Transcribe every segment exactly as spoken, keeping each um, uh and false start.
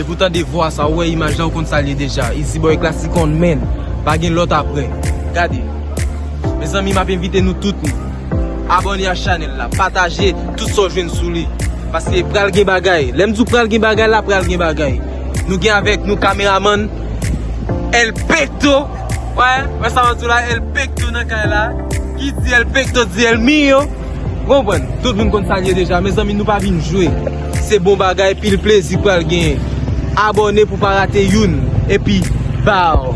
Depi w tande vwa sa, ou wè imaj la, ou konn sa l ye deja. Easy Boy Classic on, men pa gen lòt apre. Gade. Mezanmi, m ap envite nou tout nou abòne a chanèl la, pataje tout sa w jwenn sou li. Paske pral gen bagay. Lè m di w pral gen bagay la, pral gen bagay. Nou gen avèk nou kameramann El Pekto. Wè, wè sa w di la, El Pekto nan kay la. Ki di El Pekto, di El Mio. Konprann, tout moun konn sa l ye deja. Mezanmi, nou pa vin jwe. Se bon bagay, pil plezi pral genyen. Abòne pou pa rate youn. Epi, bow!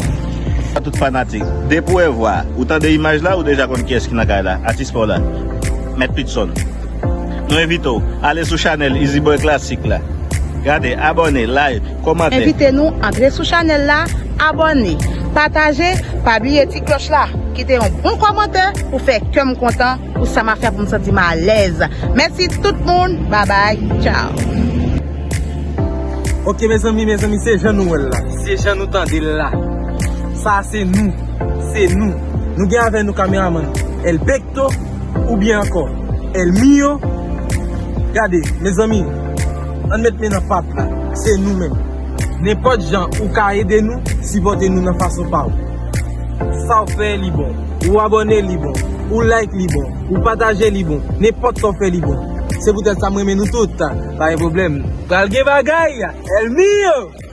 A tout fanatik, depi w wè vwa, ou tande imaj la, ou deja konn kiyès ki nan kay la. Atis pa w la, Mèt Pitson. Nou envite w ale sou chanèl Easy Boy Classic la. Gade, abòne, like, kòmante. Envite nou antre sou chanèl la, abòne, pataje, pa bliye ti klòch la. Kite yon bon kòmantè pou fè kè m kontan, pou sa m ap fè pou m santi m alèz. Mèsi tout moun, babay, tchaw. Ok, mezanmi, mezanmi, se jan nou wè l la. Se jan nou tande l la. Sa se nou. Se nou. Nou gen avè nou kameramann El Pekto, oubyen ankò El Mio. Gade, mezanmi, ann met men nan pat la. Se nou menm. Nenpòt jan ou ka ede nou, sipòte nou nan fason pa w. Sa w fè, li bon. Ou abòne, li bon. Ou like, li bon. Ou pataje, li bon. Nenpòt sa w fè, li bon. Se poutèt sa m renmen nou tout. Pa gen pwoblèm. Pral gen bagay. El Mio!